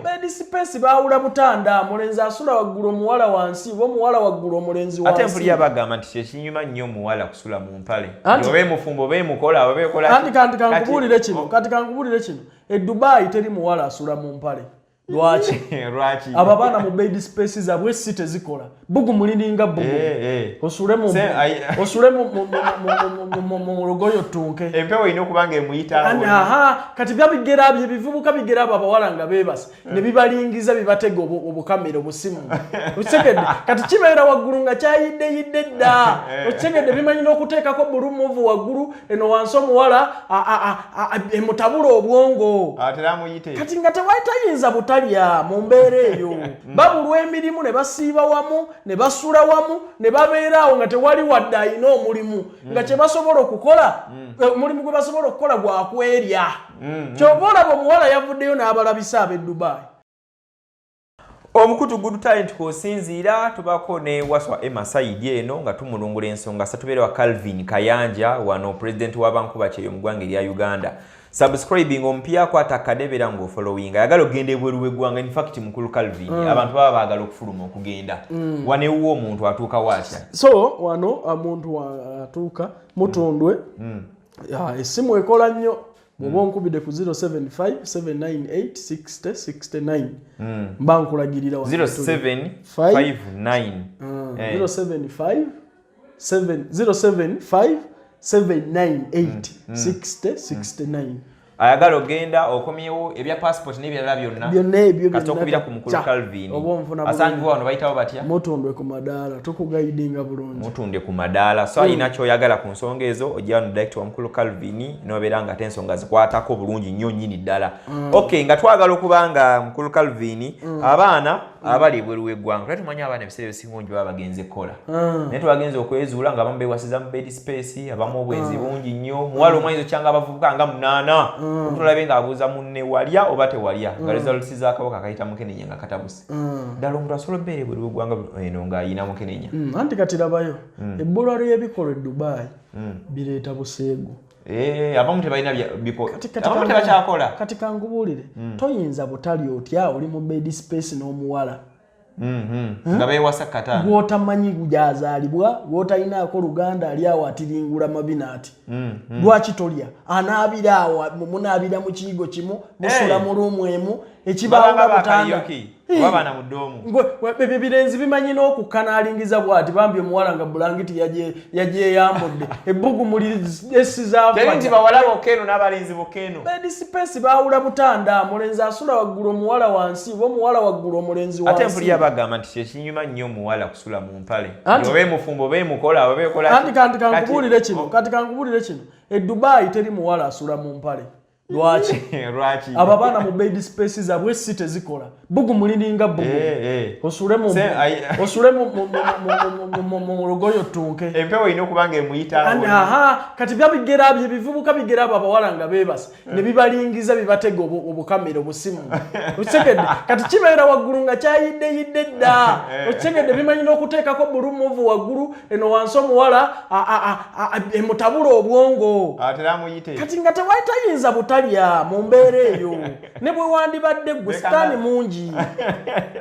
Bed space baawula butanda, omulenzi asula waggulu, omuwala wansi, oba omuwala waggulu, omulenzi Ate wansi. Mpulira bagamba nti kyekinyuma nnyo omuwala kusula mu mpale. Oba emufumbo, oba emukola, oba ekola. Anti kanti kankubuulire kino, kati kankubuulire kino: e Dubai teri muwala asula mu mpale. Lwaki? Lwaki? Abo abaana mu bed space zaabwe si tezikola bugumu, liringa bugumu. Osule mu lugoye otunke. Empewo erina okuba nga emuyita. Aha, kati byabigera bye bivubuka bigera abo abawala nga beebase ne bibalingiza, bibatega obukamera, obusimu, okitegedde? Kati kibeera waggulu nga kyayiddeyidde dda, okitegedde? Bimanyi n'okuteekako bulumuvu waggulu, eno wansi omuwala emutabula obwongo. Atera amuyite. Kati nga tewali tayinza butalya mu mbeera eyo. Babulwa emirimu ne basiiba wamu, ne basula wamu, ne babeera awo nga tewali wadde ayina omulimu, nga kye basobola okukola, omulimu gwe basobola okukola gwakwerya. Kyova olaba omuwala yavuddeyo n'abalabisa ab'e Dubai. Omukutu Good Talent kwosinziira, tubako ne Waswa Emma Saidi eno nga tumulungula ensonga satubeere wa Calvin Kayanja wano, president w'abankuba kyeyo mu ggwanga erya Uganda. Subscribing omupya, kwata akadebera ng'ofollowinga. Ayagala okugenda ebweru w'eggwanga, in fact mukulu Calvin, abantu baba baagala okufuluma okugenda wano, ewuwo omuntu atuukawo atya? So wano omuntu atuuka Mutundwe. Essimu ekola nnyo. Bw'oba onkubidde ku 075 798 60 69, mba nkulagirira wano. 0759? 075 7 075 798 60 69. Ayagala ogenda okomyewo, ebya passport n'ebirala byonna? Byonna ebyo. Kasita Byonna. okubira ku mukulu Calvin. Oba onfuna bulungi. Asangibwa wano, bayitawo batya? Mutundwe ku madaala, tukuguidinga bulungi. Mutunde ku madaala. So alina kyoyagala ku nsonga ezo, ojja wano direct wa mukulu Calvin nobeera nga ate ensonga zikwatako bulungi nnyo nnyini ddala. Okay, nga twagala okuba nga mukulu Calvin, abaana abali ebweru w'eggwanga, twali tumanyi abaana ebiseera ebisinga obungi baba bagenze kukola, naye twagenze okwezuula nga abamu bewasiza mu bed space, abamu obwenzi bungi nnyo. Muwala omwayinza okyanga abavubuka nga munaana, okutolabe ng'abuuza munne walya oba tewalya, nga results z'akawuka akayita mukenenya nga katabuse. Ddala omuntu asobola obeera ebweru w'eggwanga eno ng'ayina mukenenya? Anti kati labayo ebbulwa ly'ebikolwa e Dubai bireeta buseegu. Eh, abamu tebalina abamu tebakyakola. Kati kankubuulire, toyinza butali otya oli mu bed space n'omuwala Nga beewasa kataano. Gwotamanyi gyazaalibwa, gwotalinaako luganda, ali awo atiringula mabina ati lwaki tolya, anaabira awo, munaabira mu kiyigo kimu, musula mu room emu, ekibawula Babanga butanda. ba karaoke, oba baana mu dorm. Ebyo birenzi bimanyi n'okukkanaalingiza bwati, bambi omuwala nga bulangiti yagyeyambudde, ebbugumu Teri nti bawala bokka eno n'abalenzi bokka eno. Bed space baawula butanda, omulenzi asula waggulu, omuwala wansi, oba omuwala waggulu, omulenzi Ate wansi. Mpulira bagamba nti kyekinyuma nnyo omuwala kusula mu mpale. Oba emufumbo, oba emukola, oba ekola. Anti kanti kankubuulire kino, kati kankubuulire kino: e Dubai teri muwala asula mu mpale. Lwaki? Lwaki? Abo abaana mu bed space zaabwe si tezikola bugumu, liringa bugumu. Osule mu lugoye otunke. Empewo erina okuba nga emuyita. Aha, kati byabigera bye bivubuka bigera abo abawala nga beebase ne bibalingiza, bibatega obukamera, obusimu, okitegedde? Kati kibeera waggulu nga kyayiddeyidde dda, okitegedde? Bimanyi n'okuteekako bulumuvu waggulu, eno wansi omuwala emutabula obwongo. Atera amuyite. Kati nga tewali tayinza butalya mu mbeera eyo, ne bwe wandibadde gwe, sitaani mungi,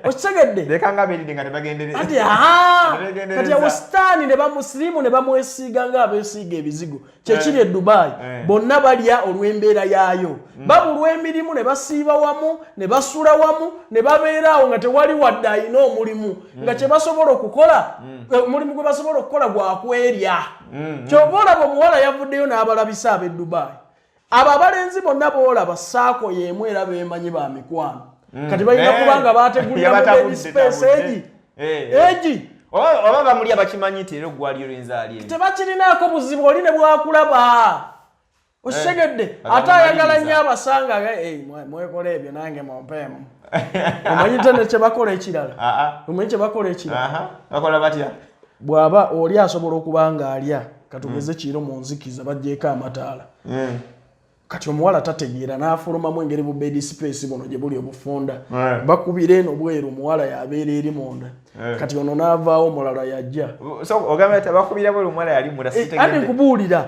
okitegedde? Leka nga beeridde nga tebagendereza. Ati aha. Tebegendereza. Kati awo sitaani ne bamusirimu ne bamwesiiga nga abeesiiga ebizigo. Kyekiri e Dubai. Bonna balya olw'embeera yaayo. Babulwa emirimu ne basiiba wamu, ne basula wamu, ne babeera awo nga tewali wadde ayina omulimu, nga kye basobola okukola, omulimu gwe basobola okukola gwakwerya. Kyova olaba omuwala yavuddeyo n'abalabisa ab'e Dubai. Abo abalenzi bonna boolaba saako y'emu, era beemanyi ba mikwano. Kati balina kuba nga bategulira mu Yabatabudde, bed space tabudde. egi egi. Oba bamulya bakimanyi nti era ogwali olwenzaali eri. Tebakirinaako buzibu, oli ne bwakulaba, okitegedde? Agamba Ate ayagala maliriza. nnyo abasanga nga, "Ei, mwekola ebyo, nange mumpeemu." Omanyi te ne kyebakola ekirala? Ah, Omanyi kyebakola ekirala? Aha, bakola batya? Bw'aba oli asobola okuba nga alya, katugeze kiro mu nzikiza, baggyeko amataala. Kati omuwala tategeera, n'afulumamu engeri bu bed space buno gye buli obufunda, bakubira eno bweru, omuwala yabeera eri munda. Kati ono n'avaawo, omulala yajja. So ogamba nti bakubira bweru, omuwala yali munda? Andi. Sitegedde. Nkubuulira,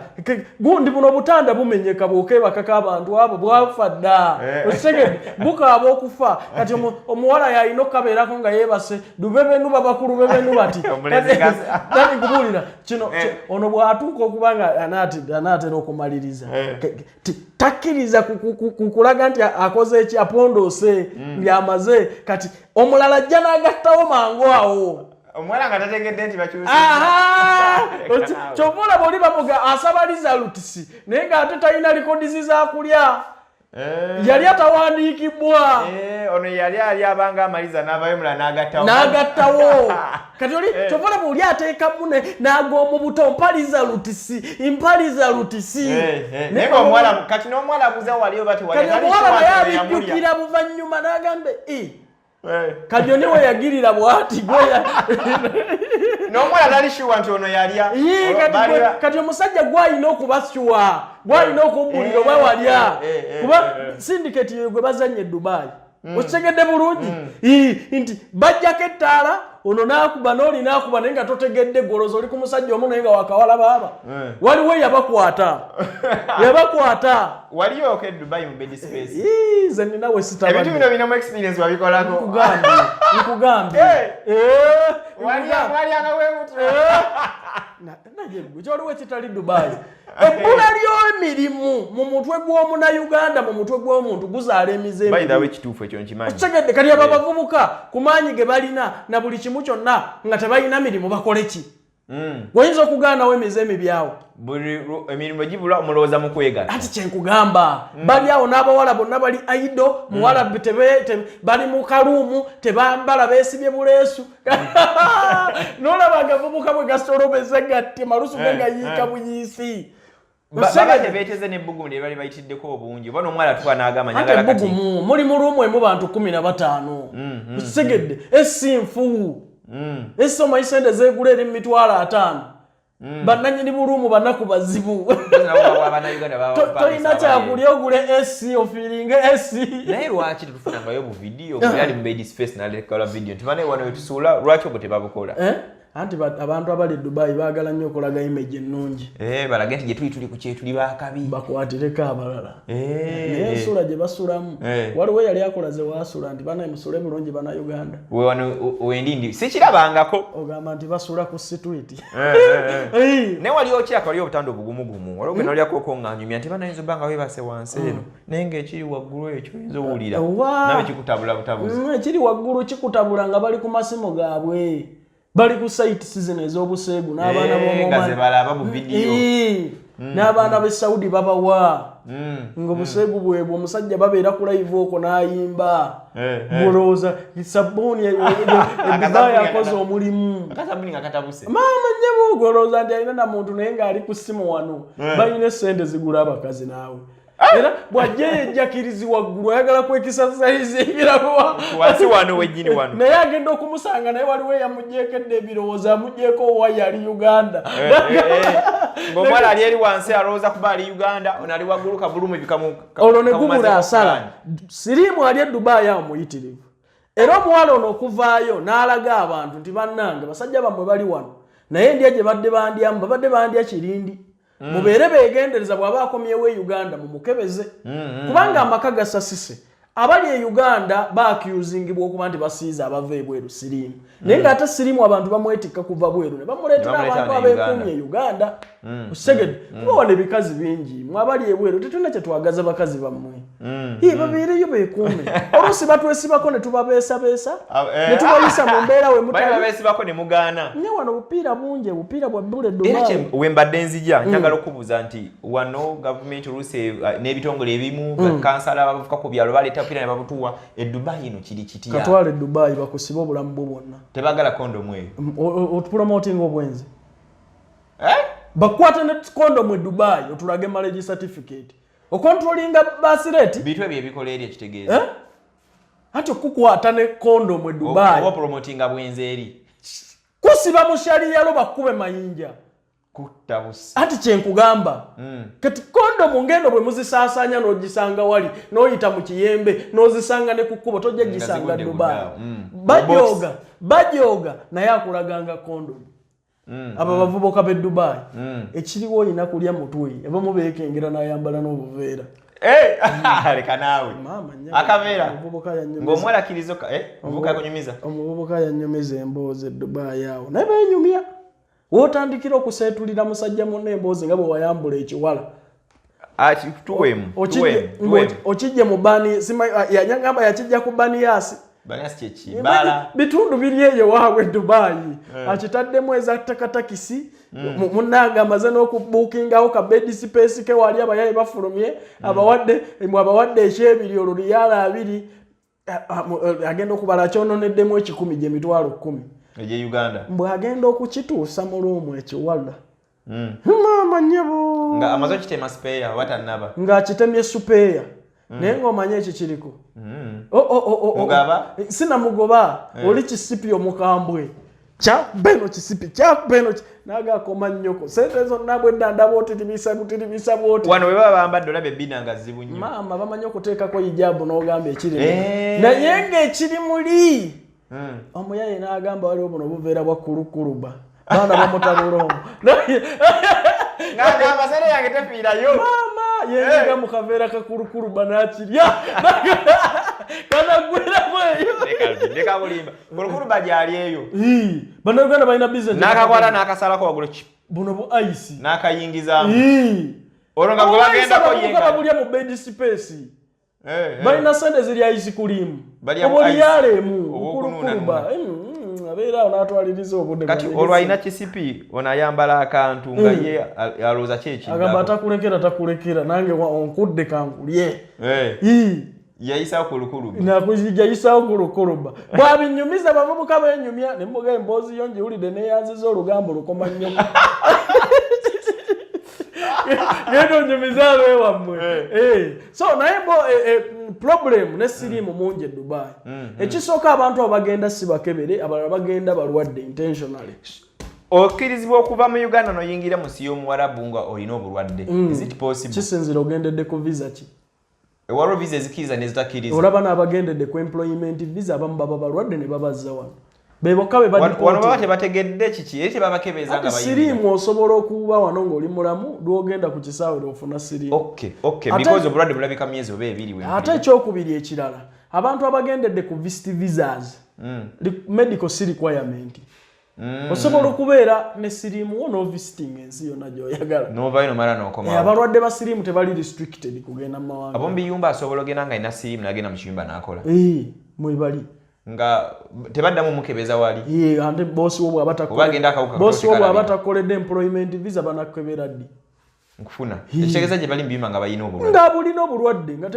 gundi buno obutanda bumenyeka bw'okeebakako abantu abo bwafa dda. Okitegedde? Bukaaba okufa. Kati omuwala yalina okukabeerako nga yeebase lubebenu, babakulu bebenu bati. Omulenzi Kati nkubuulira kino, ono bw'atuuka okuba nga anaatera okumaliriza, takkiriza kukulaga nti akoze eki, apondoose, byamaze. Kati omulala ajja n'agattawo mangu awo. Omuwala nga tategedde nti bakyusa. Aha! Kyova olaba oli bamuga asaba results, naye ng'ate talina records zakulya. Yali atawandiikibwa. Ono yali ali abanga amaliza n'avayo, mulala n'agattawo. N'agattawo. Kati oli, kyova olaba oli ateekamu n'ag'omu buto, mpa results, mpa results. Naye ng'omuwala kati n'omuwala abuuza wali oba tewali. Kati omuwala naye abijjukira buvannyuma n'agamba, "Eh, kajoni we yagirira bw'ati gwe." N'omuwala tali sure nti ono yalya. Ii, kati omusajja gwalina okuba sure, gwalina okumbulira oba walya, kuba syndicate eyo gwe bazanye e Dubai. Okitegedde bulungi? Ii, nti bajjako ettaala, ono n'akuba n'oli n'akuba, naye nga totegedde, goloza oli ku musajja omu, naye nga wakawala baaba. Waliwo yabakwata, yabakwata. Waliyo e Dubai mu bed space? Ii, nze ninawe Ebintu sitabadde. bino binamu experience, wabikolako? Nkugambye, nkugambye. Walyanga webuti? Naye gwe, kyoliwo ekitali Dubai, ebbula ly'emirimu mu mutwe gw'omunayuganda, mu mutwe gw'omuntu guzaala emize By the way, emibi. kituufu ekyo, nkimanyi. Okitegedde? Kati abo abavubuka ku maanyi ge balina na buli kimu kyonna, nga tebalina mirimu, bakole ki? Oyinza okugaanawo emize emibi awo? Buli emirimu gibula, omulowooza mu kwegatta. Ati kyenkugamba, bali awo n'abawala bonna bali idle, muwala bali mu kaluumu, tebambala, beesibye buleesu. Nolaba agavubuka bwe gasolobeze gatti malusu ge gayiika buyiisi. Baba tebeeteze n'ebbugumu lye bali bayitiddeko obungi, oba n'omuwala atuuka n'agamba, Anti "Njagala kati." Ebbugumu, muli mu room emu bantu 15. Okitegedde? Esi nfu, esi omanyi sente zegula eri mu 50,000. Bannanyini buluumu banaku bazibu. Nabo Abannayuganda baba Tolina bapangisa. Kyakulya, ogule esi, ofiiringe esi. Naye lwaki tetufunangayo bu video bwe ali mu bed space nalekola video nti bane wano wetusuula? Lwaki obwo tebabukola? Eh? Anti abantu abali e Dubai baagala nnyo okulaga image ennungi. Eh, balage nti gye tuli, tuli ku kyetuli bakabi. Bakwatireko abalala. Naye ensula gye basulamu, waliwo eyali akolaze waasula nti banaye musule bulungi bannayuganda. We wano wendi ndi sikirabangako. Ogamba nti basula ku street. Naye wali okiraka waliyo obutanda obugumugumu, waliwo gwe nalyako okwoŋŋanyumya nti banayinza obba nga weebase wansi eno, naye ng'ekiri waggulu ekyo oyinza owulira nawe kikutabula butabuzi. Ekiri waggulu kikutabula nga bali ku masimu gaabwe, bali ku site zino ez'obuseegu n'abaana Eh, nga ze balaba mu video. Ii, n'abaana b'e Saudi babawa nga obuseegu bwebwe, omusajja babeera ku live okwo n'ayimba. Mulowooza sabbuuni edubayi akoze omulimu. Akasabuni nga katabuse. Maama nnyabo, golowooza nti alina na muntu, naye ng'ali ku ssimu wano. Balina esente zigula abakazi naawe, era bw'ajja yejjakirizi waggulu, ayagala kwekisasaiza ebirabo. Wansi wano wennyini wano. Naye agenda okumusanga, naye waliwo eyamugyeko edda ebirowoozo, amugyeko owa yali Uganda. Ng'omuwala ali eri wansi alowooza kuba ali Uganda, ono ali waggulu kabulumu bikamu. Olwo ne gubula asala siriimu ali e Dubayi awo muyitirivu. Era omuwala ono okuvaayo n'alaga abantu nti bannange, basajja bammwe bali wano, naye endya gye badde bandyamu, babadde bandya kirindi. Mubeere beegendereza, bw'aba akomyewo e Uganda mumukebeze, kubanga amaka gasasise. Abali e Uganda baaccusingibwa okuba nti basiiza abava ebweru siriimu, naye ng'ate siriimu abantu bamwetikka kuva bweru ne bamuleetera Ne bamuleeta abantu wano e Uganda. abeekuumye e Uganda. Okitegedde? Kuba wano ebikazi bingi, mwe abali ebweru tetulina kyetwagaza bakazi bammwe. Ii, babeereyo beekuume. Oluusi batwesibako ne tubabeesabeesa ne tubayisa mu mbeera we Bali mutali. babeesibako ne mugaana. Ne wano obupiira bungi, obupiira bwa bbula Era Dubai. we mbadde nzija, njagala okubuuza nti wano gavumenti oluusi n'ebitongole ebimu, bakansala abavuka ku byalo baleeta bupiira ne babutuwa. E Dubai eno kiri kitya? Katwale Dubai bakusibe obulamu bwo bwonna. Tebagala kondomu eyo? Otupromotinga obwenzi. Eh? Bakwate ne kondomu e Dubai, otulage marriage certificate, ocontrollinga birth rate. Bintu ebyo ebikola eri ekitegeeza? Eh? Ati okukwata ne kondomu e Dubai Oba promotinga bwenzi eri. Kusiba mu sharia law, bakube mayinja. Kutta busi. Ati kyenkugamba. Kati kondomu ngendo bwe muzisaasaanya n'ogisanga wali, n'oyita mu kiyembe n'ozisanga ne ku kkubo, tojja Nga gisanga zigudde Dubai. gudde awo. Bajooga, bajooga, naye akulaganga kondomu. Abo abavubuka b'e Dubai. Ekiriwo olina kulya mutwe, abamu beekengera n'ayambala n'obuveera. Eh, leka naawe. Maama nnyabo, Akaveera. omuvubuka yannyumiza. Ng'omuwala akkiriza omuvubuka yakunyumiza. Omuvubuka yannyumiza emboozi e Dubai awo, naye beenyumya. W'otandikira okuseetulira musajja munno emboozi nga bwe wayambula ekiwala. Ah, tuweemu, tuweemu, tuweemu. Okijje mu bani, yanyagamba yakijja ku Baniyasi. Baniyasi kye ki? Bbaala. Bitundu biri eyo waabwe e Dubai. Akitaddemu eza takatakisi. Munnange amaze n'okubuukingawo ka bed space ke wali abayaye bafulumye. Abawadde, mbu abawadde ekyebiri olwo riyaala abiri. Agenda okubala kyononeddemu ekikumi gye mitwalo 10. Egye Uganda. Mbu agenda okukituusa mu luumu ekiwala. Maama nnyabo. Nga amaze okitema spare oba tannaba? Ng'akitemye spare. Naye ng'omanyi ekikiriko. Oh, oh, oh, oh, oh. Mugaba? Sinamugoba. Oli kisipi omukambwe. Kya beno kisipi, kya beno n'agakoma nnyoko. Sente zonna bwedda ndaba otiribisa butiribisa bw'oti. Wano bwe baba bambadde olaba ebbina nga zibu nnyo. Maama bamanyi okuteekako hijaabu n'ogamba ekiri muli. Naye ng'ekiri muli. Omuyaye n'agamba waliwo buno buveera bwa kulukuluba. Baana bamutabula omwo. Ng'agamba sente yange tefiirayo. Maama yenyiga mu kaveera ka kulukuluba n'akirya. Kanaggweramu eyo. Leka, leka bulimba. Kulukuluba gy'ali eyo. Ii, Bannayuganda balina business. N'akakwata n'akasalako waggulu ki? Buno bu ice. N'akayingizaamu. Ii. Olwo nga gwe bagendako Abavubuka ye nga- babulya mu bed space. Balina sente ziri ice cream. Balya Oba bu ice. oliyala emu, Oba kulukuluba. okunuuna. Abeera awo n'atwaliriza obudde Kati bw'aliriza. olwo alina kisipi, ono ayambala akantu nga ye alowooza ki ekiddako? Agamba atakulekera, takulekera, nange onkudde kankulye. Ii. Yayisawo ku lukuluba. Yayisawo ku lukuluba. Bw'abinyumiza abavubuka beenyumya, ne mbuga emboozi yo ngiwulidde neeyanziza olugambo lukoma nnyo. Genda onyumize abeewammwe. So naye bo problem ne siriimu mungi e Dubai. Ekisooka abantu abo bagenda si bakebere, abalala bagenda balwadde intentionally. Okkirizibwa okuva mu Uganda n'oyingira mu nsi y'Omuwarabu nga olina obulwadde. Is it possible? Kisinziira ogendedde ku visa ki? Waliwo visa ezikkiriza n'ezitakkiriza. Olaba n'abagendedde ku employment visa abamu baba balwadde ne babazza wano. Be bokka be Wano baba badipooti. tebategedde kiki, era tebabakebeza nga Ati bayingira. siriimu osobola okuba wano ng'oli mulamu, lw'ogenda ku kisaawe lw'ofuna siriimu. Okay, okay, because obulwadde bulabika myezi oba ebiri we Ate mpulira. ekyokubiri ekirala, abantu abagendedde ku visit visas, medical si requirement. Osobola okubeera ne siriimu wo n'ovisiting ensi yonna gy'oyagala. N'ovaayo n'omala n'okomawo. Abalwadde ba siriimu tebali restricted kugenda mu mawanga. Ab'omu biyumba asobola ogenda nga alina siriimu n'agenda mu kiyumba n'akola. Mwebali. Nga tebaddamu mukebeza wali. Ate boosi wo bw'aba Oba agenda akawuka boosi wo bw'aba kakalabira. takoledde employment visa banakukebera ddi? Nkufuna. Ekitegeeza gye bali mu biyumba nga balina obulwadde. Nga bulina obulwadde, nga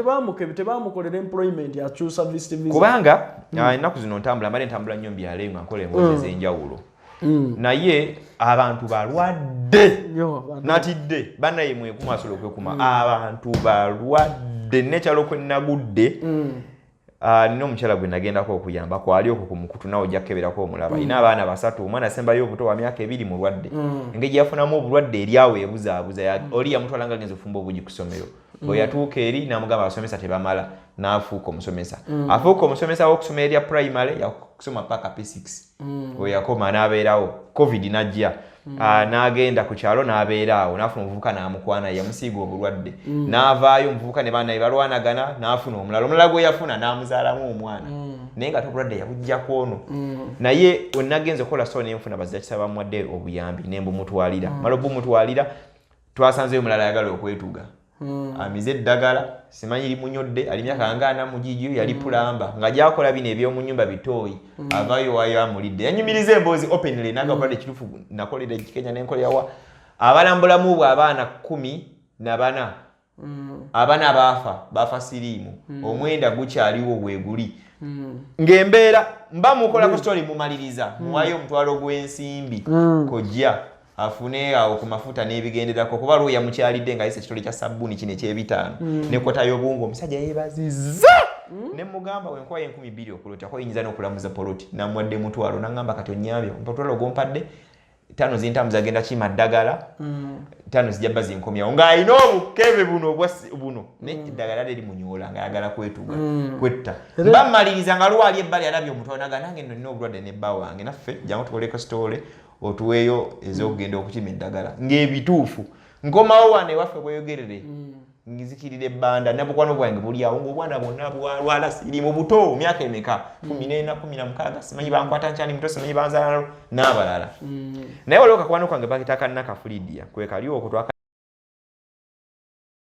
tebamukolera employment, akyusa visit visa. Kubanga, ennaku zino ntambula, mbadde ntambula nnyo mu byalo eyo nga nkola emboozi ez'enjawulo. Naye abantu balwadde. Yo, abantu. Natidde. Bannaye mwekuuma, asobola okwekuuma. Abantu balwadde. N'ekyalo kwe nagudde, nina omukyala gwe nagendako okuyamba, kwali okwo ku mukutu nawe ojja kukeberako omulaba. Alina abaana 3, omwana asembayo obuto wa myaka 2 mulwadde. Engeri gye yafunamu obulwadde eri awo ebuzaabuza. Oli yamutwala nga agenze okufumba obugi ku ssomero. Bwe yatuuka eri n'amugamba abasomesa tebamala, n'afuuka omusomesa. Afuuka omusomesa w'okusoma erya primary, yakusoma paka P6. We yakoma n'abeerawo. Covid n'ajja. N'agenda ku kyalo n'abeera awo, n'afuna omuvubuka n'amukwana, yamusiiga obulwadde. N'avaayo omuvubuka ne baana be balwanagana, n'afuna omulala. Omulala gwe yafuna n'amuzaalamu omwana. Naye ng'ate obulwadde yabuggyako ono. Naye we nagenze okukola so ne nfuna bazira kisaba bamuwadde obuyambi ne mbumutwalira. Mala obumutwalira, twasanzeyo omulala ayagala okwetuga. Amize eddagala, simanyi limunyodde, ali myaka nga ana mu gigyo, yali pulamba. Nga gy'akola bino eby'omu nnyumba bitooyi. Avaayo waayo amulidde. Yanyumiriza emboozi openly, n'agamba obulwadde kituufu, nakolera e Kenya ne nkolera wa. Abalambulamu bwe abaana 14. Abaana baafa, baafa siriimu. Omwenda gukyaliwo weeguli. Ng'embeera, mba mukolako story mumaliriza, muwaayo omutwalo gw'ensimbi, kojja afune awo ku mafuta n'ebigenderako, kuba lwo yamukyalidde ng'ayise ekitole kya sabbuuni kino eky'ebitaano. Ne kwota y'obwongo, omusajja yeebazizza. Ne mugamba we nkuwa enkumi bbiri okulota, ko oyinza n'okulamuza poloti. Namuwadde mutwalo, n'aŋŋamba kati onnyambye, omutwalo gw'ompadde, 5 zintambuza genda kima ddagala, 5 zijja bba zinkomyawo, ng'alina obukebe buno obwa buno, naye eddagala lerimunyoola, ng'ayagala kwetuga, kwetta. Mba mmaliriza nga lwali ebbali alabye omuntu naga, nange nno nina obulwadde ne bba wange, naffe jangu tukoleko sitole, otuweeyo ez'okugenda okukima eddagala. Ng'ebituufu nkomawo wano ewaffe bweyogerere, nzikirira ebbanda, nabukwano bwange buli awo, ngaobwana bwonna bwalwala sirimu buto, myaka emeka, 14, 16, simanyi bankwata nkyali muto, simanyi banzaala n'abalala. Naye waliwo kakwano kange bakita Kannaka Fulidia, kwe kali okwo twaka.